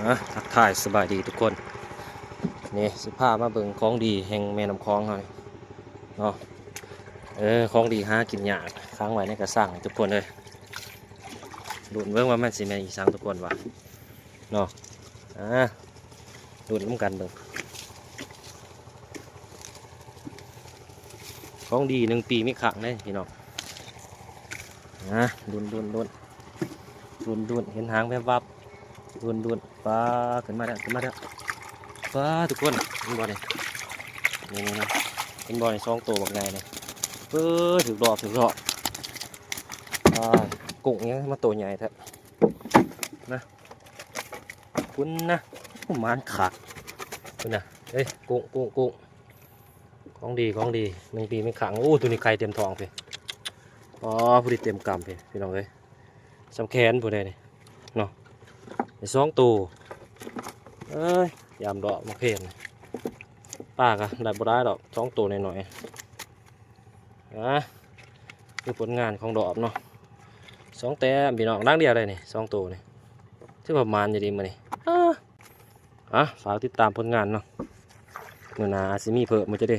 ອ່ະ ທັກທາຍສະບາຍດີທຸກຄົນ ນີ້ຊິພາມາເບິ່ງຂອງດີແຫ່ງແມ່ນ້ຳຂອງເຮົານີ້ເນາະ. ເອີ ຂອງດີຫາກິນຍາກ ຂັງໄວ້ໃນກະສັງ ທຸກຄົນເອີຍ. ລຸ້ນເບິ່ງວ່າມັນຊິແມ່ນອີ່ສັງ ທຸກຄົນວ່າເນາະ. ອ່າ ລຸ້ນນຳກັນເບິ່ງ ຂອງດີໜຶ່ງປີມີຄັ້ງເດ້ພີ່ນ້ອງ. ອ່າ ລຸ້ນໆໆ ລຸ້ນໆ ເຫັນຫາງແວບໆ ລຸ້ນໆ. ປາ ຂຶ້ນມາແລ້ວ ຂຶ້ນມາແລ້ວ. ປາ ທຸກຄົນ ເຫັນບໍ່ນີ້ ນີ້ໆໆ ເຫັນບໍ່ນີ້ ສອງໂຕບັກໃຫຍ່ນີ້. ເອີ ຖືກດອກ ຖືກດອກ. ປາ ກຸ້ງຫຍັງມາໂຕໃຫຍ່ແທ້ນະ. ພຸ້ນນະ ໂອ້ ໝານຄັກ ພຸ້ນນະ. ເອີຍ ກຸ້ງ ກຸ້ງ ກຸ້ງ ຂອງດີ ຂອງດີ ໜຶ່ງປີມີຄັ້ງ. ໂອ້ ໂຕນີ້ໄຂ່ເຕັມທ້ອງພີ້. ອໍ ພໍດີເຕັມກຳພີ້ ພີ່ນ້ອງເອີຍ ສ່ຳແຂນຜູ້ໃດນີ້ເນາະ. ໄດ້ສອງໂຕ. ເອີຍ ຍາມດອກມາເພນ ປາກະໄດ້ບໍ່ຫຼາຍດອກ ສອງໂຕນ້ອຍໆ. ອ່າ ຄືຜົນງານຂອງດອບເນາະ ສອງແຕ້ມພີ່ນ້ອງ ຫຼັງດຽວໄດ້ນີ້ ສອງໂຕນີ້. ຖືວ່າໝານຢູ່ເດມື້ນີ້. ອ່າ ອ່ະ ຝາກຕິດຕາມຜົນງານເນາະ ມື້ໜ້າອາດຊິມີເພີ່ມ ບໍ່ຈັກເດ້.